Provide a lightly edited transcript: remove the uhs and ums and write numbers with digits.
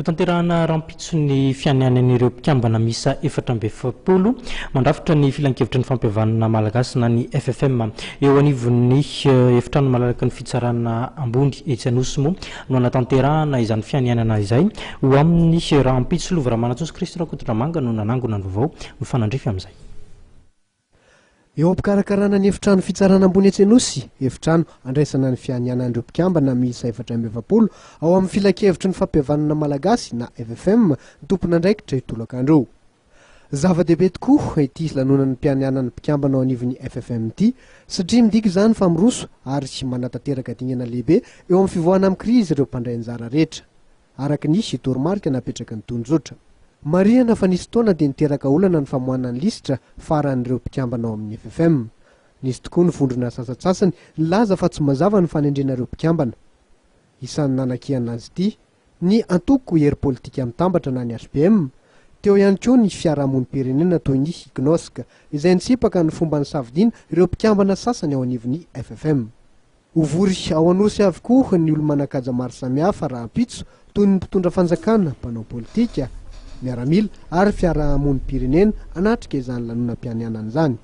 Hotanterahina rahampitso ny fianianan'ireo mpikambana miisa 44 mandrafitra ny Filankevitry ny Fampihavanana Malagasy na ny FFM. Eo anivon'ny efitrano malalaky ny Fitsarana ambony etsy Anosy moa no hanatanterahana izany fianianana izay ho amin'ny rahampitso. Lova Ramanantsoa sy Christ Rakotondramanga no nanangona ny vaovao mifanandrify amin'izay. Eo am-pikarakarana ny efitrano fitsarana ambony etsy Anosy, efitrano andraisana ny fianianan'ireo mpikambana miisa 44 ao amin'ny Filankevitry ny Fampihavanana Malagasy na FFM ny tompon'andraikitra io tolakandro io. Zava-dehibe tokoa ity lanonan'ny mpianianan'ny mpikambana ao anivon'ny FFM ity satria midika izany fa miroso ary manatanteraka dingana lehibe eo amin'ny fivoahana amin'ny krizy ireo mpandray anjara rehetra. araka ny toromarika napetraky ny tondrozotra. Marihana fa nisy fotoana dia niteraka olana ny famoahana ny lisitra faran'ireo mpikambana ao amin'ny FFM. Nisy tokoa ny vondrona sasantsasany nilaza fa tsy mazava ny fanendrena ireo mpikambana. Isan'ny nanakihana azy ity ny antoko Hery Politika Mitambatra na ny HPM, teo ihany koa ny fiarahamonim-pirenena toy ny Cnosc, izay nitsipaka ny fomba nisafidiana ireo mpikambana sasany ao anivon'ny FFM. Ho vory ao Anosy avokoa ny olo-manan-kaja maro samihafa rahampitso, toy ny mpitondra fanjakana, mpanao politika, miaramila ary fiarahamonim-pirenena hanatrika izany lanonam-pianianana izany.